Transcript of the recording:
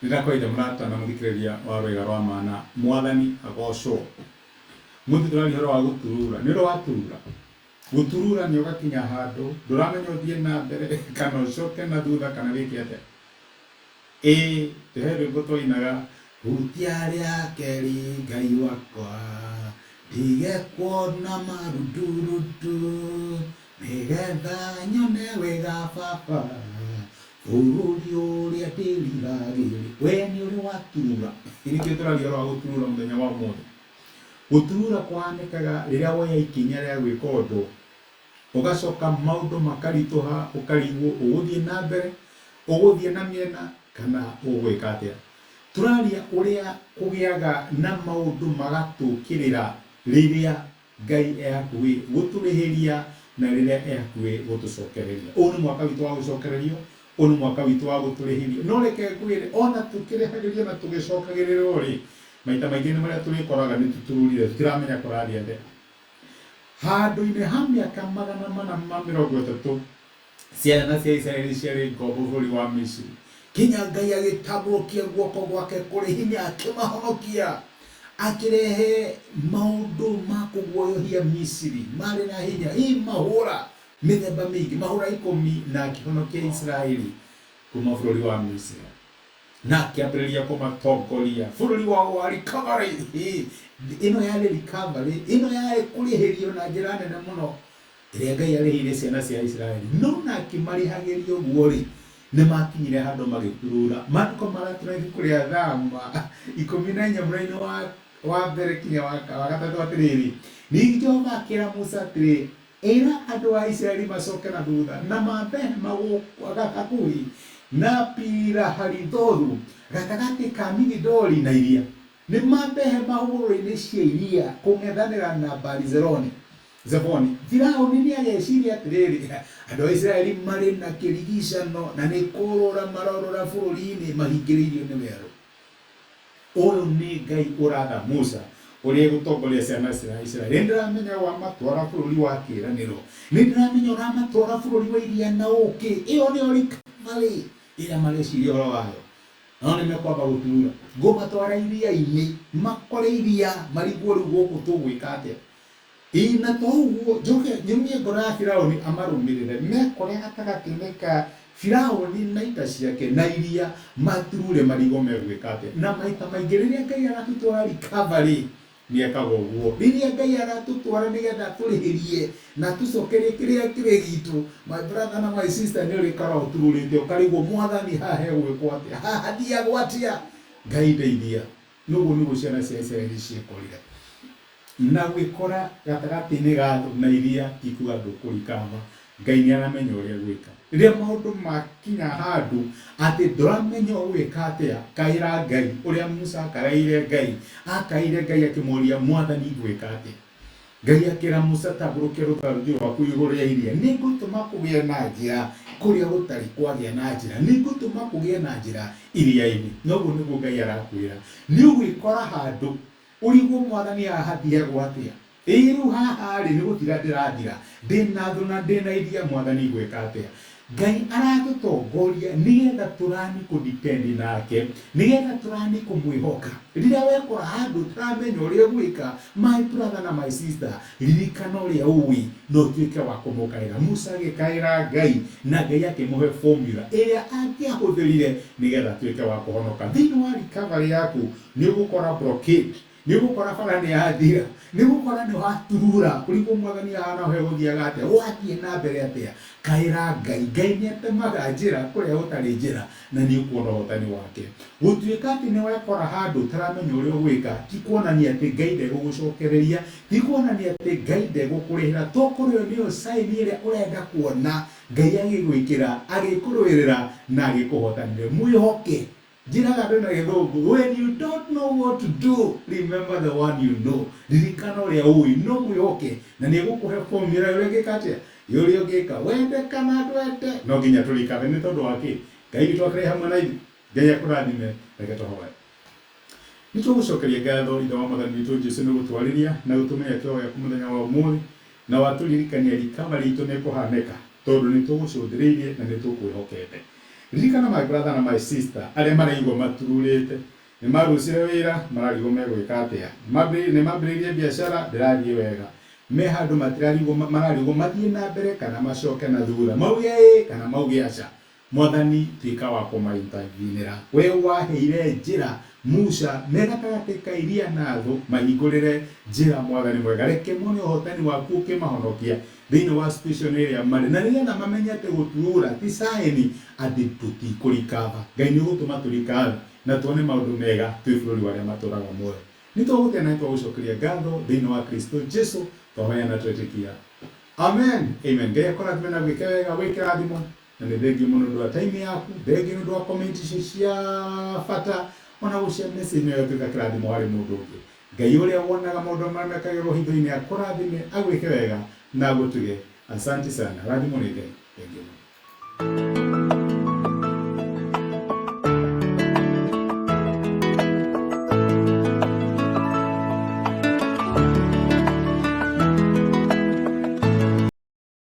Nĩndakwaria mũrata na mũthikĩrĩria wa Rwĩga rwa Mana, Mwathani agocwo. Mũthĩ tũraria ũhoro wa gũturura. Nĩ ũrĩ waturura? Gũturura nĩ ũgakinya handũ ndũramenya ũthiĩ na mbere kana ũcoke na thutha kana wĩke atĩa. Ĩĩ he rwĩmbo twainaga hutia rĩa kerĩ Ngai wakwa ndige kuona marundurundu nĩgetha nyone wega baba bũrũri ũrĩa ndĩriragĩria. We nĩ ũrĩ waturura? Nĩkĩo tũraria ũhoro wa gũturura mũthenya wa ũmũthĩ. Gũturura kũhanĩkaga rĩrĩa woya ikinya rĩa gwĩka ũndũ, ũgacoka maũndũ makaritũha ũkarigwo ũgũthiĩ na mbere, ũgũthiĩ na mĩena kana ũgwĩka atĩa. Tũraria ũrĩa kũgĩaga na maũndũ magatũkĩrĩra rĩrĩa Ngai e hakuhĩ gũtũrĩhĩria na rĩrĩa e hakuhĩ gũtũcokereria. Ũyũ nĩ mwaka witũ wa gũcokererio, ũyũ nĩ mwaka witũ wa gũtũrĩhĩrio. No reke ngwĩre, ona tũkĩrĩhagĩrio na tũgĩcokagĩrĩrwo rĩ, maita maingĩ nĩ marĩa tũrĩkoraga nĩ tũtururire, tũtiramenya kũrathiĩ atĩa. Handũ-inĩ ha mĩaka 430, ciana cia Isiraeli ciarĩ ngombo bũrũri wa Misiri. Kinya Ngai agĩtambũrũkia guoko gwake kũrĩ hinya akĩmahonokia, akĩrehe maũndũ ma kũguoyohia Misiri marĩ na hinya, hihi mahũra mĩthemba mĩingĩ, mahũra 10, na akĩhonokia Isiraeli kuma bũrũri wa Misiri. Na akĩambĩrĩria kũmatongoria bũrũri wao wa recovery. Ĩno yarĩ recovery, ĩno yarĩ kũrĩhĩrio na njĩra nene mũno ĩrĩa Ngai arĩhĩire ciana cia Isiraeli. No na akĩmarĩhagĩria ũguo rĩ, nĩ makinyire handũ magĩturura. Maandĩko maratũra ibuku rĩa Thama 14 mũraini wa mbere kinya wa gatatũ atĩrĩrĩ, ningĩ Jehova akĩra Musa atĩrĩ, ĩra andũ a Isiraeli macoke na thutha na mambe hema hakuhĩ na Pi-Hahirothi, gatagatĩ ka Migidoli na iria. Nĩ mambe hema hũgũrũrũ-inĩ cia iria kũng'ethanĩra na Baali-Zeroni. Zefoni. Firaũni nĩageciiria atĩrĩrĩ, 'Andũ a Isiraeli marĩ na kĩrigiicano na nĩ kũũrũũra marorũũra bũrũri-inĩ mahingĩrĩirio nĩ werũ. Ũyũ nĩ Ngai ũratha Musa ũrĩa egũtongoria ciana cia Isiraeli. Nĩndĩramenya wamatwara bũrũri wa kĩĩranĩro. Nĩndĩramenya ũramatwara bũrũri wa iria na ũũkĩ. Ĩyo nĩyo recovery ĩrĩa mareciria ũhoro wayo. Nao nĩmekwamba gũturura. Ngũmatwara iria-inĩ, makore iria, marigwo rĩu gũkũ tũgwĩka atĩa. Ĩĩ na to ũguo, njoke nyũmie ngoro ya Firauni amarũmĩrĩre, mekore gatagatĩ-inĩ ka Firauni na ita ciake na iria, maturure marigwo megwĩka atĩa. Na maita maingĩ rĩrĩa Ngai aratũtwara recovery, nĩ ekaga ũguo. Rĩrĩa Ngai aratũtwara nĩgetha atũrĩhĩrie na atũcokerie kĩrĩa kĩrĩ gitũ, my brother na my sister, nĩ ũrĩkoragwo ũtururĩte ũkarigwo, Mwathani haha hegwĩkwo atĩa? Haha hathiagwo atĩa? Ngai ndeithia. Noguo nĩguo ciana cia Isiraeli ciekorire. Na gwĩkora gatagatĩ-inĩ ga thũ na iria ti kuga ndũkũrikava. Ngai nĩ aramenya ũrĩa gwĩka. Rĩrĩa maũndũ makinya handũ atĩ ndũramenya ũgwĩka atĩa, kaĩra Ngai. Ũrĩa Musa akaĩire Ngai, akaĩire Ngai akĩmũria, Mwathani ngwĩka atĩa? Ngai akĩra Musa, tambũrũkia rũthanju rwaku igũrũ rĩa iria, nĩngũtũma kũgĩe na njĩra kũrĩa gũtarĩ kwagĩa na njĩra, nĩngũtũma kũgĩe na njĩra iria-inĩ. Na ũguo nĩguo Ngai arakwĩra. Nĩ ũgwĩkora handũ ũrigwo Mwathani haha hathiagwo atĩa? Ĩĩ rĩu haha-rĩ nĩ gũthira ndĩrathira, ndĩna thũ na ndĩna iria, Mwathani ngwĩka atĩa? Ngai aratũtongoria nĩgetha tũrani kũ depend nake, nĩgetha tũrani kũmwĩhoka. Rĩrĩa wekora handũ ũtaramenya ũrĩa ũgwĩka, my brother na my sister, ririkana ũrĩa ũĩ na ũtuĩke wa kũmũkaĩra. Musa agĩkaĩra Ngai na Ngai akĩmũhe formula ĩrĩa angĩahũthĩrire nĩgetha atuĩke wa kũhonoka. Thĩinĩ wa recovery yaku nĩ ũgũkora blockade, nĩ ũgũkora bara nĩ yathira, nĩ ũgũkora nĩ waturura, ũrigwo Mwathani haha naho hegũthiaga atĩa, gwathiĩ na mbere atĩa? Kaĩra Ngai. Ngai nĩ atemaga njĩra kũrĩa gũtarĩ njĩra na nĩ ũkuona ũhotani wake. Gũtuĩka atĩ nĩ wekora handũ ũtaramenya ũrĩa ũgwĩka ti kuonania atĩ Ngai ndegũgũcokereria, ti kuonania atĩ Ngai ndegũkũrĩhĩra. Tokorwo ĩyo nĩyo sign ĩrĩa ũrenda kuona Ngai agĩgwĩkĩra, agĩkũrũĩrĩra na agĩkũhotanĩra. Mwĩhoke. Njĩraga andũ na gĩthũngũ, when you don't know what to do, remember the one you know. Ririkana ũrĩa ũĩ, no mwĩhoke na nĩ egũkũhe formula ya ũrĩa ũngĩka atĩa, ya ũrĩa ũngĩka, wende kana ndwende, no nginya tũrikane. Nĩ tondũ wa kĩ? Ngai witũ akĩrĩ hamwe na ithuĩ. Ngai akũrathime. Reke tũhoe. Nĩ tũgũcokeria ngatho Ithe wa Mwathani witũ Jesu nĩ gũtwarĩria na gũtũmenya kĩheo gĩaku mũthenya wa ũmũthĩ, na watũririkania recovery itũ nĩ ĩkũhanĩka tondũ nĩ tũgũcũthĩrĩirie na nĩ tũkwĩhokete. Ririkana my brother na my sister arĩa maraigua matururĩte, nĩ marucire wĩra mararigwo megwĩka atĩa, nĩ mambĩrĩirie biacara ndĩrathiĩ wega, me handũ matirarigwo mararigwo mathiĩ na mbere kana macoke na thutha, mauge ĩĩ kana mauge aca. Mwathani tuĩka wa kũmaintervenera. We waheire njĩra Musa me gatagatĩ ka iria na thũ, mahingũrĩre njĩra Mwathani mwega. Reke mone ũhotani waku ũkĩmahonokia thĩinĩ wa situation ĩrĩa marĩ, na nĩgetha mamenye atĩ gũturura ti sign atĩ tũtikũrikaba. Ngai nĩ ũgũtũma tũrikabe na tuone maũndũ mega twĩ bũrũri wa arĩa matũraga muoyo. Nĩ twagũtĩa na nĩ twagũcokeria ngatho thĩinĩ wa Kristo Jesu, twahoya na twetĩkia. Amen. Amen. Ngai akũrathime na gwĩke wega, wĩ kĩrathimo. Na nĩ thengiũ mũno ũndũ wa time yaku, thengiũ nĩ ũndũ wa comment icio cia bata, ona gũcia message nĩ ĩgatuĩka kĩrathimo harĩ mũndũ ũngĩ. Ngai ũrĩa wonaga maũndũ marĩa mekagĩrwo hitho-inĩ akũrathime, agwĩke wega na agũtuge. Asante sana. Rathimwo nĩ Ngai. Thengiũ mũno.